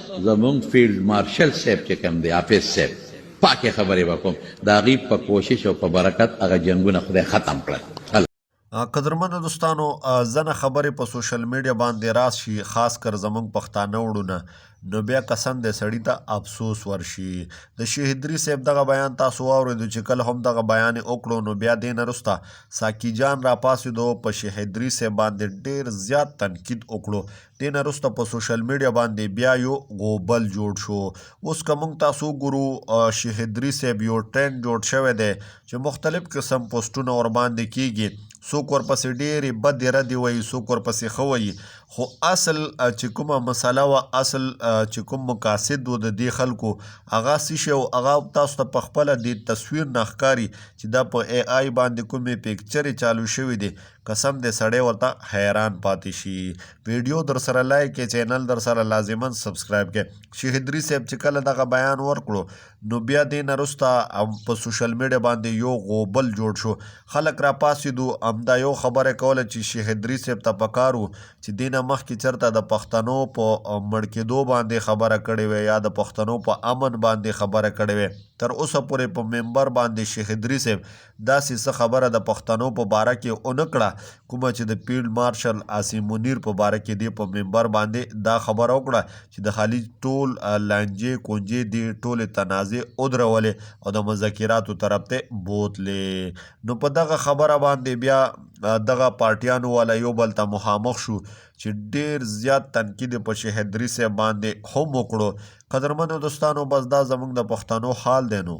زمونږ فیلډ مارشل صاحب چې کوم دی، حافظ صاحب، پاکې خبرې به کوم، د هغوی په کوشش او په برکت هغه جنګونه خدای ختم کړل. قدرمنو دوستانو، ځنه خبرې په سوشل میډیا باندې راشي، خاص کر زمونږ پښتانه وړونه، نو بیا قسم دی سړی ته افسوس ورشي. د شهیدری صاحب دغه بیان تاسو واورېدو، چې کله هم دغه بیان یې وکړو نو بیا دې نه وروسته ساکي جان راپاڅېدو، په شهیدری صاحب باندې ډېر زیات تنقید وکړو. دې نه وروسته په سوشل میډیا باندې بیا یو غوبل جوړ شو. اوس که موږ تاسو وګورو، شهیدری صاحب یو ټرند جوړ شوی دی چې مختلف قسم پوسټونه ورباندې کیږي. څوک ورپسې ډېرې بدې ردې وایي، څوک ورپسې ښه وایي، خو اصل چې کومه مسله وه، اصل چې کوم مقاصد و د دې خلکو، هغه څه شی و، هغه تاسو ته په خپله د تصویر نه ښکاري چې دا په ای آی باندې کومې پکچرې چالو شوې دي. قسم دې سړی ورته حیران پاتې شي. ویډیو در سره لایک کې، چینل در سره لازما سبسکرایب کې. شهیدری صاحب چې کله دغه بیان ورکړو نو بیا دې نه وروسته په سوشل میډیا باندې یو غوبل جوړ شو، خلک را پاسېدو، همدا یو خبره کوله چې شهیدری صاحب ته پکار وو چې دې نه مخکې چرته د پښتنو په مړ کېدو باندې خبره کړې وی یا د پښتنو په امن باندې خبره کړې وی. تر اوسه پورې په منبر باندې شهیدری صاحب داسې څه خبره د پښتنو په باره کې ونه کړه کومه چې د فیلډ مارشل عاصم منیر په باره کې دې په منبر باندې دا خبره وکړه چې د خلیج ټول لانجې کونجې دې ټولې تنازع ودرولې او د مذاکراتو طرف ته بوتلې. نو په دغه خبره باندې بیا دغه پارټیانو والا یو بل ته مخامخ شو چې ډیر زیات تنقید په شهدري صاحب باندې هم وکړو. قدرمنو دوستانو، بس دا زموږ د پښتنو حال دی. نو